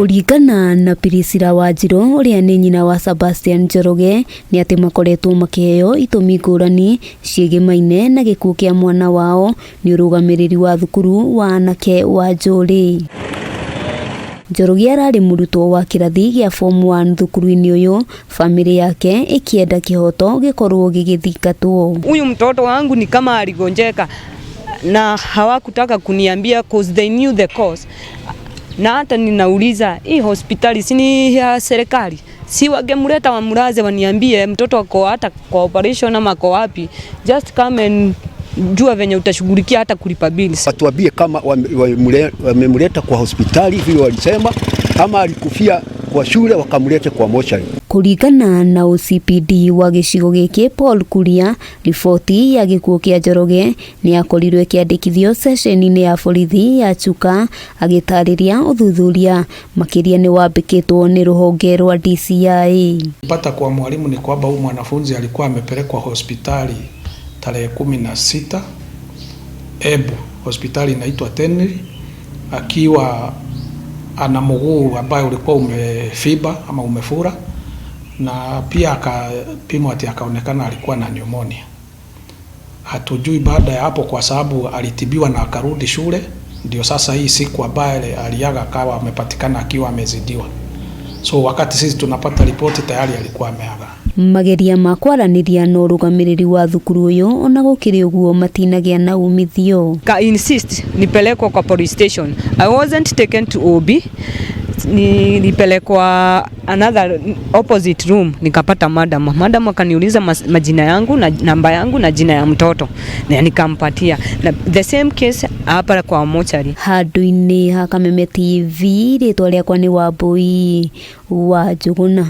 Kũringana na Priscilla Wanjiru ũrĩa nĩ nyina wa Sebastian Njoroge nĩ atĩ makoretwo makĩheo itũmi ngũrani ciĩgĩmaine na gĩkuũ kĩa mwana wao nĩ ũrũgamĩrĩri wa thukuru wa anake wa Njũrĩ. Njoroge ararĩ mũrutwo wa kĩrathi gĩa form 1 thukuru-inĩ ũyũ, bamĩrĩ yake ĩkĩenda kĩhoto gĩkorwo gĩgĩthingatwo. Huyu mtoto wangu ni kama aligonjeka na hawakutaka kuniambia, 'cause they knew the cause. Na hata ninauliza, hii hospitali si ni ya serikali? Si wangemleta wamlaze waniambie mtoto ako hata kwa operation ama ako wapi? Just come and jua venye utashughulikia hata kulipa bills. Watuambie kama wamemleta kwa hospitali vile walisema, ama alikufia kwa shule wakamlete kwa mochari. Kũringana na OCPD wa gĩcigo gĩkĩ Paul Kuria, riboti ya gĩkuũ kĩa Njoroge nĩ yakorirwo ĩkĩandĩkithio ceceni-inĩ ya borithi ya Chuka, agĩtarĩria ũthuthuria makĩria nĩ wambĩkĩtwo nĩ rũhonge rwa DCI. Pata kwa mwalimu ni kwamba huyu mwanafunzi alikuwa amepelekwa hospitali tarehe 16 Embu, hospitali inaitwa Tenri, akiwa ana mguu ambaye ulikuwa umefiba ama umefura, na pia akapimwa ati akaonekana alikuwa na pneumonia. Hatujui baada ya hapo, kwa sababu alitibiwa na akarudi shule, ndio sasa hii siku ambaye aliaga akawa amepatikana akiwa amezidiwa. So wakati sisi tunapata ripoti tayari alikuwa ameaga. Mageria ma kwaranĩria na ũrũgamĩrĩri wa thukuru ũyũ ona gũkĩrĩ ũguo matinagĩa na umithio. Ka insist nipelekwa kwa police station. I wasn't taken to OB. Nilipelekwa another opposite room, nikapata madam. Madam akaniuliza majina yangu na namba yangu na jina ya mtoto na nikampatia. Na the same case hapa kwa mochari. Handũ-inĩ ha Kameme TV, rĩtwa rĩakwa nĩ Wambui wa Njũgũna.